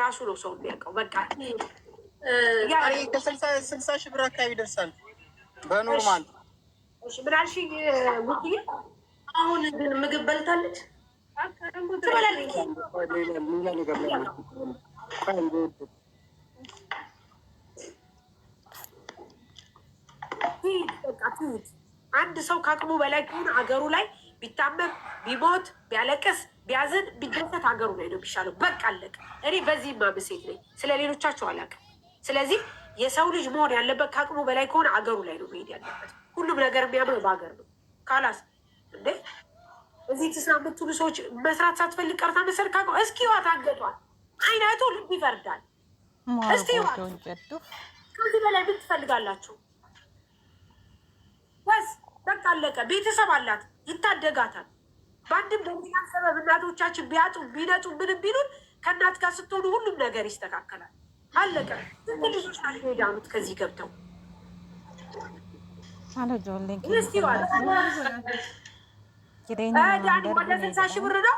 ራሱ ነው ሰው የሚያውቀው። በቃ ከ60,000 ብር አካባቢ ይደርሳል በ normal። ምን አልሽኝ ጉድዬ? አሁን ግን ምግብ በልታለች። ትበላለች። ሌላ ነገር ላይ በቃ ትሂድ። አንድ ሰው ከአቅሙ በላይ ከሆነ አገሩ ላይ ቢታመም፣ ቢሞት፣ ቢያለቅስ፣ ቢያዝን፣ ቢደሰት አገሩ ላይ ነው የሚሻለው። በቃ አለቀ። እኔ በዚህ ማምን ሴት ነኝ። ስለ ሌሎቻቸው አላውቅም። ስለዚህ የሰው ልጅ መሆን ያለበት ከአቅሙ በላይ ከሆነ አገሩ ላይ ነው መሄድ ያለበት። ሁሉም ነገር የሚያምረው በሀገር ነው። خلاص እንዴ እዚህ ትስራ የምትሉ ሰዎች መስራት ሳትፈልግ ቀርታ መሰል ካቀ እስኪ ዋት አንገቷል። አይናቱ ልብ ይፈርዳል። እስቲ ዋት ከዚህ በላይ ምን ትፈልጋላችሁ? بس በቃ አለቀ። ቤተሰብ አላት፣ ይታደጋታል። በአንድም በሌላም ሰበብ እናቶቻችን ቢያጡ ቢነጡ ምንም ቢሉን ከእናት ጋር ስትሆኑ ሁሉም ነገር ይስተካከላል። አለቀ። ስንት ልጆች ናቸው የዳኑት ከዚህ ገብተው? እስቲ ዋት ዳኒ ወደ 60,000 ብር ነው።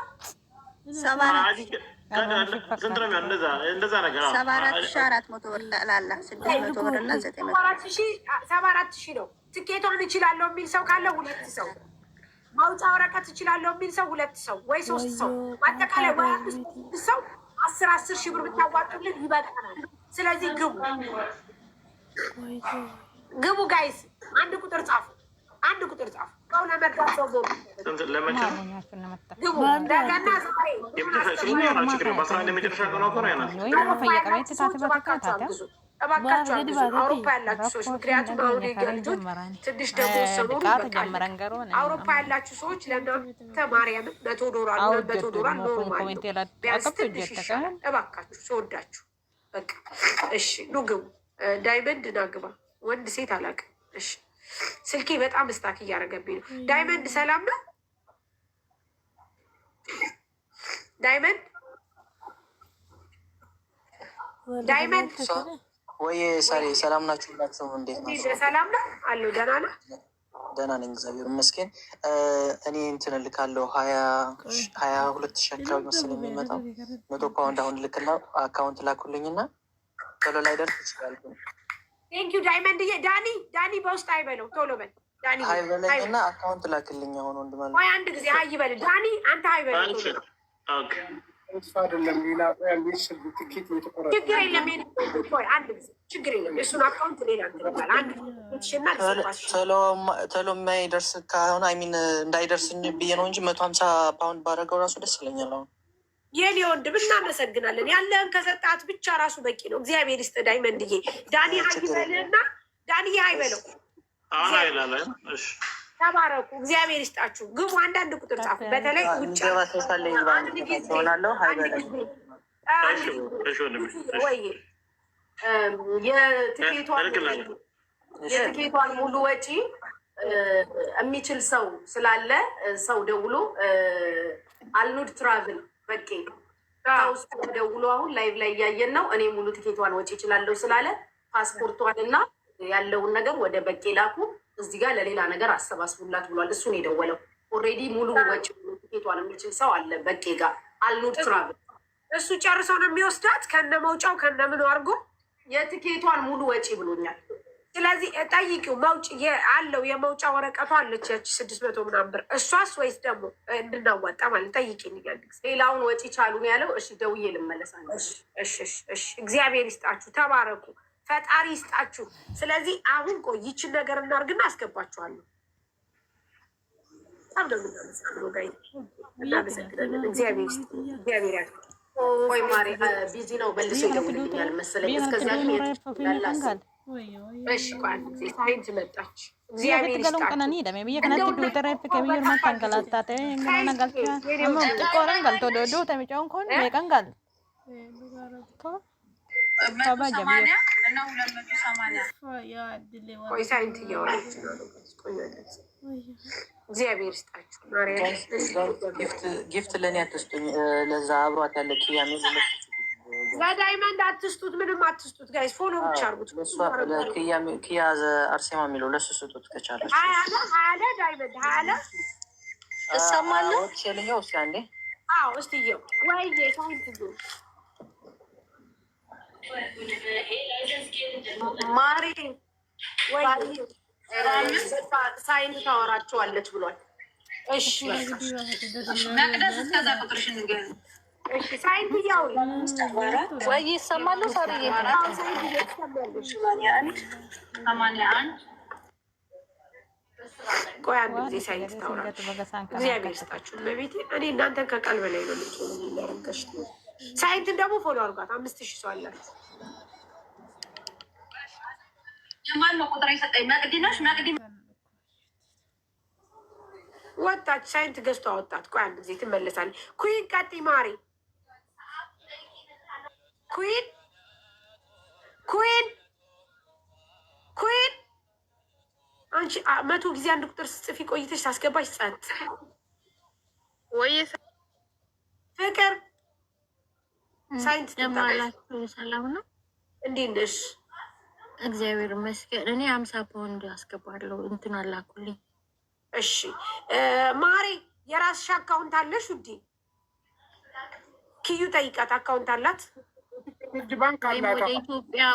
74,400 ብር ጠቅላላ 600 ብር እና 900። 74,000 ነው። ትኬቷን እችላለሁ የሚል ሰው ካለ ሁለት ሰው፣ ማውጫ ወረቀት እችላለሁ የሚል ሰው ሁለት ሰው ወይ ሶስት ሰው፣ አጠቃላይ ወይ አምስት ሰው 10 10 ሺህ ብር ብታዋጡልን ይበቃናል። ስለዚህ ግቡ ግቡ guys፣ አንድ ቁጥር ጻፉ፣ አንድ ቁጥር ጻፉ። ሰው ለመርዳት ሰው ግቡ። ነገና ዛሬ እባካችሁ አግዙ፣ አውሮፓ ያላችሁ ሰዎች። ምክንያቱም አሁን የኛ ልጆች ትንሽ ደግሞ ሰሞኑን በቃ አውሮፓ ያላችሁ ሰዎች ለእናንተ ማርያምን 100 ዶላር 200 ዶላር normal ነው፣ ቢያንስ ትንሽ ይሻላል። እባካችሁ ስወዳችሁ በቃ እሺ፣ ኑ ግቡ። ዳይመንድ ና ግባ። ወንድ ሴት አላውቅም። እሺ፣ ስልኬ በጣም stuck እያደረገብኝ ነው። ዳይመንድ ሰላም ነው? ዳይመንድ፣ ዳይመንድ። ወይ ሳሪ፣ ሰላም ናችሁ? ሁላችሁም እንዴት ናችሁ? ሰላም ነው አለው። ደህና ነው። ደህና ነኝ፣ እግዚአብሔር ይመስገን። እኔ እንትን እልካለሁ 22,000 አካባቢ መሰለኝ የሚመጣው 100 ፓውንድ አሁን ልክና account ላኩልኝና ቶሎ ላይ ደርስ ይችላል። Thank you ዳይመንድዬ። ዳኒ፣ ዳኒ በውስጥ አይበለው ቶሎ በል ዳኒ። Hi በለኝና account ላክልኝ። አሁን ወንድም አለ። ቆይ አንድ ጊዜ hi በል ዳኒ፣ አንተ hi በለው ቶሎ። አይደለም ሌላ ትኬት የተቆረጠ ችግር የለም። ቆይ አንድ ጊዜ ችግር የለም። የእሱን account ሌላ እንትን አንድ ሽና ቶሎ የማይደርስ ከሆነ I mean እንዳይደርስ ብዬ ነው እንጂ 150 ፓውንድ ባደረገው ራሱ ደስ ይለኛል። አሁን የኔ ወንድም እናመሰግናለን። ያለህን ከሰጣት ብቻ ራሱ በቂ ነው። እግዚአብሔር ይስጥ ዳይመንድዬ። ዳኒ hi በልህና ዳኒ hi በለው። ተባረኩ። እግዚአብሔር ይስጣችሁ። ግቡ። አንዳንድ ቁጥር ጻፉ። በተለይ ውጭ ሆናለሁ hi በለኝ። ወይ የትኬቷን ሙሉ ወጪ የሚችል ሰው ስላለ ሰው ደውሎ አልኑድ ትራቭል በቄ ከውስጥ ደውሎ አሁን live ላይ እያየን ነው። እኔ ሙሉ ትኬቷን ወጪ እችላለሁ ስላለ ፓስፖርቷን እና ያለውን ነገር ወደ በቄ ላኩ። እዚህ ጋር ለሌላ ነገር አሰባስቡላት ብሏል። እሱን የደወለው already ሙሉ ወጪ ትኬቷን የሚችል ሰው አለ በቄ ጋር አልኑድ ትራቭል። እሱ ጨርሶ ነው የሚወስዳት ከነ መውጫው ከነ ምኑ አድርጎ። የትኬቷን ሙሉ ወጪ ብሎኛል። ስለዚህ ጠይቂው። መውጭ አለው የመውጫ ወረቀቱ አለች ያቺ 600 ምናምን ብር እሷስ ወይስ ደግሞ እንድናዋጣ ማለት ጠይቂኝ አንድ ጊዜ። ሌላውን ወጪ ቻሉ ነው ያለው። እሺ ደውዬ ልመለስ። እሺ እሺ፣ እግዚአብሔር ይስጣችሁ፣ ተባረኩ፣ ፈጣሪ ይስጣችሁ። ስለዚህ አሁን ቆይ ይችን ነገር እናርግና አስገባችኋለሁ። በጣም ነው የምናመሰግነው guys፣ እናመሰግናለን። እግዚአብሔር ይስጥ፣ እግዚአብሔር ያክብር። ቆይ ማሬ busy ነው መልሶ ይደውልልኛል መሰለኝ። እስከዚያ ግን የት እሺ ቆይ አንድ ጊዜ ሳይንት መጣች። እግዚአብሔር ይስጣችሁ። Biyya kanatti duuta reeffi kee biyya ormaatti hangalaattaatee mana galchaa amma xiqqoodhaan galtoo duute mucaan kun meeqan gal kabaja biyya. ቆይ ሳይንት እያወራች ነው። ቆይ አንድ ጊዜ እግዚአብሔር ይስጣችሁ። ማርያም Gift ለእኔ አትስጡኝ። ለዛ አብሯት ያለ ኪያ የሚል ለዳይመንድ አትስጡት፣ ምንም አትስጡት guys፣ follow ብቻ አድርጉት። ኪያ አርሴማ የሚለው ለሱ ስጡት ከቻለች። ሀያ አለ ዳይመንድ ሀያ አለ። እሰማለሁ። ልኛው እስኪ አንዴ አዎ እስቲ እየው ወይዬ ሳይንት ማሪ ሳይንት ታወራቸዋለች ብሏል። እሺ። መቅደስ እስከዛ ቁጥርሽን ንገሪኝ። እሺ ሳይንት እያውሪ። ወይ ይሰማሉ ሳርዬ? ሳይንት ትሰሚያለሽ? 81። ቆይ አንድ ጊዜ ሳይንት ታውራለች። እግዚአብሔር ይስጣችሁ። በቤቴ እኔ እናንተን ከቃል በላይ ነው የምትሆኑ። ሳይንትን ደግሞ follow አድርጓት። 5,000 ሰው አላት። የማን ነው ቁጥር የሰጠኝ? መቅዲ ነሽ? መቅዲ። ወጣች። ሳይንት ገዝቶ አወጣት። ቆይ አንድ ጊዜ ትመለሳለች። ኩዊን ቀጥይ ማሪ። ኩዊን፣ ኩዊን፣ ኩዊን፣ አንቺ 100 ጊዜ አንድ ቁጥር ስጽፊ ቆይተሽ ሳስገባሽ ጸጥ። ወይ። ፍቅር ሳይንት። ደማላችሁ ሰላም ነው? እንዴት ነሽ? እግዚአብሔር ይመስገን። እኔ 50 ፓውንድ አስገባለሁ። እንትን አላኩልኝ። እሺ ማሬ፣ የራስሽ account አለሽ ውዴ? ኪዩ ጠይቃት፣ account አላት። ንግድ ባንክ ወይም አላት።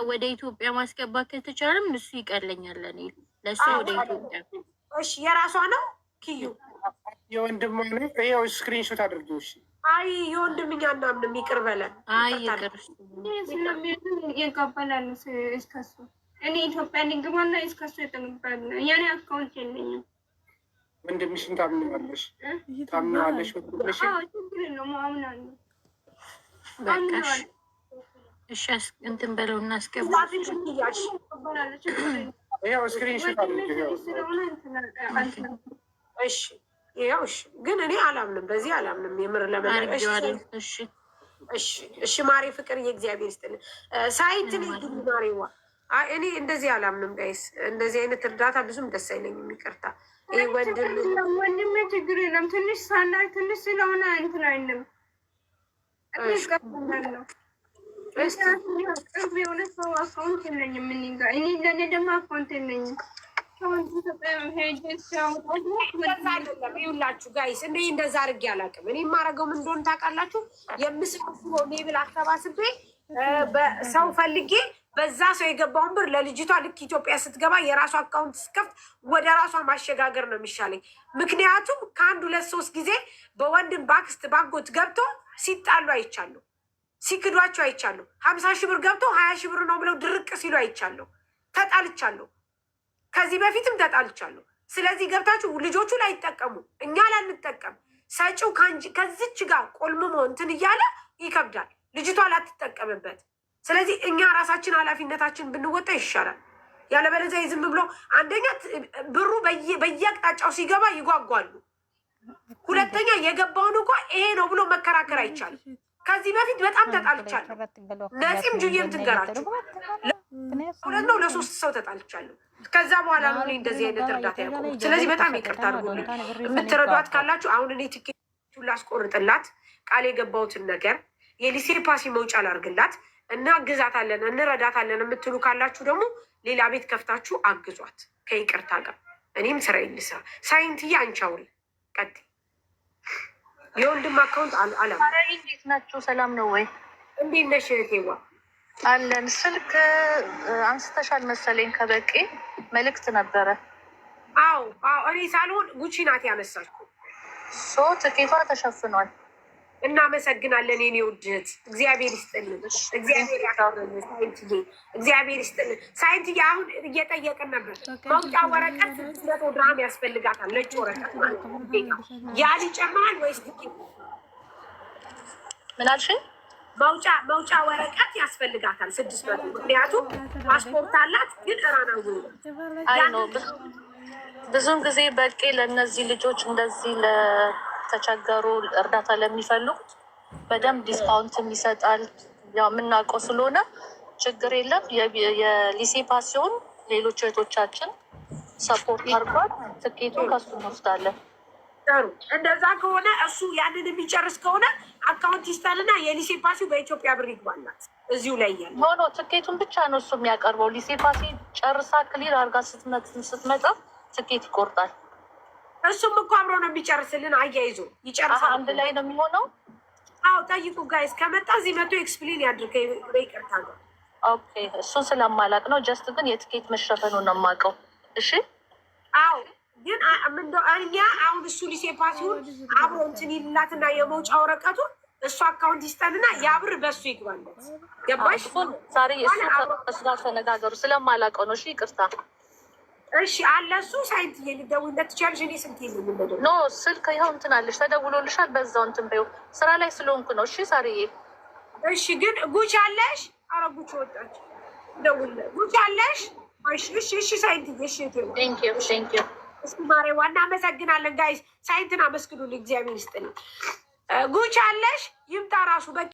ወደ ኢትዮጵያ ማስገባት ከተቻለም እሱ ይቀለኛል። ለእኔ ለእሱ ወደ ኢትዮጵያ። እሺ የራሷ ነው ኪዩ። የወንድሟ ነው። ይኸው screenshot አድርጊው። እሺ። አይ የወንድምኛ እናምንም፣ ይቅር በለን። አይ ይቅር። ይቀበላሉ እስከሱ። እኔ ኢትዮጵያ ልግባና እስከሱ ይጠቅባል። የኔ account የለኝም። ወንድምሽን ታምኚዋለሽ? ታምኚዋለሽ ወንድምሽን? አዎ ችግር የለውም፣ አምናለሁ። በቃ እሺ፣ እንትን በለው እናስገባ። ይቀበላሉ፣ ችግር የለውም። ይኸው screenshot አድርጊው። ይኸው። ስለሆነ እንትን አልችልም። እሺ ይኸው እሺ። ግን እኔ አላምንም፣ በዚህ አላምንም። የምር ለመናገር እሺ። አድርጌዋለሁ። እሺ። እሺ እሺ፣ ማሬ ፍቅር የእግዚአብሔር ይስጥልን። ሳይንትን ግቢ ማሬዋ። አይ እኔ እንደዚህ አላምንም guys። እንደዚህ አይነት እርዳታ ብዙም ደስ አይለኝም። ይቅርታ ይሄ ወንድም ወንድሜ ችግር የለም። ትንሽ ሳና ትንሽ ስለሆነ እንትን አይልም። እቀበላለሁ። ቅርብ የሆነ ሰው account የለኝም። እኔ ጋር እኔ ለእኔ ደግሞ account የለኝም። account ኢትዮጵያ ሄጄ ሲያወጣ እንደዛ አይደለም። ይኸውላችሁ guys፣ እኔ እንደዛ አድርጌ አላውቅም። እኔ የማደርገው ምን እንደሆነ ታውቃላችሁ? የምሰበስበው ሌብል አሰባስቤ በሰው ፈልጌ በዛ ሰው የገባውን ብር ለልጅቷ ልክ ኢትዮጵያ ስትገባ የራሷ account ስከፍት ወደ ራሷ ማሸጋገር ነው የሚሻለኝ። ምክንያቱም ከአንድ ሁለት ሶስት ጊዜ በወንድም ባክስት ባጎት ገብቶ ሲጣሉ አይቻለሁ፣ ሲክዷቸው አይቻለሁ። 50,000 ብር ገብቶ 20,000 ብር ነው ብለው ድርቅ ሲሉ አይቻለሁ። ተጣልቻለሁ። ከዚህ በፊትም ተጣልቻለሁ። ስለዚህ ገብታችሁ ልጆቹ ላይጠቀሙ እኛ ላንጠቀም፣ ሰጪው ከዚች ጋር ቆልምሞ እንትን እያለ ይከብዳል። ልጅቷ ላትጠቀምበት። ስለዚህ እኛ ራሳችን ኃላፊነታችን ብንወጣ ይሻላል። ያለበለዚያ ዝም ብሎ አንደኛ ብሩ በየአቅጣጫው ሲገባ ይጓጓሉ። ሁለተኛ የገባውን እንኳ ይሄ ነው ብሎ መከራከር አይቻልም። ከዚህ በፊት በጣም ተጣልቻለሁ። ነፂም ጁዬም ትንገራችሁ፣ ለሁለት ነው ለሶስት ሰው ተጣልቻለሁ። ከዛ በኋላ ነው እኔ እንደዚህ አይነት እርዳታ ያቆሙት። ስለዚህ በጣም ይቅርታ አድርጉልኝ። የምትረዷት ካላችሁ አሁን እኔ ትኬቱን ላስቆርጥላት ቃል የገባሁትን ነገር የሊሴ ፓሲ መውጫ ላርግላት እና አግዛታለን እንረዳታለን የምትሉ ካላችሁ ደግሞ ሌላ ቤት ከፍታችሁ አግዟት ከይቅርታ ጋር። እኔም ስራዬን ልስራ። ሳይንትዬ አንቺ አውሪ ቀጥይ። የወንድም account አላ ኧረ እንዴት ናችሁ? ሰላም ነው ወይ? እንዴት ነሽ እህቴዋ? አለን። ስልክ አንስተሻል መሰለኝ ከበቂ መልእክት ነበረ። አዎ፣ እኔ ሳልሆን ጉቺ ናት ያነሳችው። So ትኬቷ ተሸፍኗል። እናመሰግናለን የኔ ውድ እህት፣ እግዚአብሔር ይስጥልን፣ እግዚአብሔር ያክብርልን። ሳይንትዬ እግዚአብሔር ይስጥልን። ሳይንትዬ አሁን እየጠየቅን ነበር። መውጫ ወረቀት 600 ድራም ያስፈልጋታል፣ ነጭ ወረቀት ማለት ነው። ያ ሊጨምራል ወይስ ትኬት? ምን አልሽኝ? መውጫ ወረቀት ያስፈልጋታል 600፣ ምክንያቱም ፓስፖርት አላት ግን እራናዊ አይ ነው፣ ብዙን ጊዜ በቂ ለእነዚህ ልጆች እንደዚህ ለተቸገሩ እርዳታ ለሚፈልጉት በደንብ discount ም ይሰጣል። ያው የምናውቀው ስለሆነ ችግር የለም። የሊሴ ፓሲውን ሌሎች እህቶቻችን support አድርጓል። ትኬቱን ከሱ እንወስዳለን። ጥሩ፣ እንደዛ ከሆነ እሱ ያንን የሚጨርስ ከሆነ account ይስጠንና የሊሴ ፓሲው በኢትዮጵያ ብር ይግባላት እዚሁ ላይ እያለ No, no፣ ትኬቱን ብቻ ነው እሱ የሚያቀርበው። ሊሴ ፓሲ ጨርሳ clear አድርጋ ስትመጣ ትኬት ይቆርጣል። እሱም እኮ አብሮ ነው የሚጨርስልን፣ አያይዞ ይጨርሳል። አንድ ላይ ነው የሚሆነው። አዎ ጠይቁ guys፣ ከመጣ እዚህ መቶ explain ያድርግ በይቅርታ ጋር። Okay፣ እሱን ስለማላቅ ነው። Just ግን የትኬት መሸፈኑን ነው የማውቀው። እሺ። አዎ፣ ግን ምንድነው እኛ አሁን እሱ ሊሴ ፓሲውን አብሮ እንትን ይላትና የመውጫ ወረቀቱ እሱ account ይስጠንና ያ ብር በእሱ ይግባለት። ገባሽ? እሱን ዛሬ እሱ ከእሱ ጋር ተነጋገሩ። ስለማላውቀው ነው። እሺ፣ ይቅርታ። እሺ አለ እሱ። ሳይንትዬ ልደውይለት ትችያለሽ። እኔ ስልክ የለኝም። በደምብ No፣ ስልክ ይኸው እንትን አለሽ፣ ተደውሎልሻል። በዛው እንትን በይው። ስራ ላይ ስለሆንኩ ነው። እሺ ሳርዬ። እሺ፣ ግን ጉቺ አለሽ? አረ ጉቺ ወጣች። ደውልለት። ጉቺ አለሽ? እሺ ሳይንትዬ፣ እሺ። Thank you, thank you. እስኪ ማሬ ዋና አመሰግናለን። Guys፣ ሳይንትን አመስግኑልኝ፣ እግዚአብሔር ይስጥልኝ። ጉቺ አለሽ? ይምጣ ራሱ በቃ።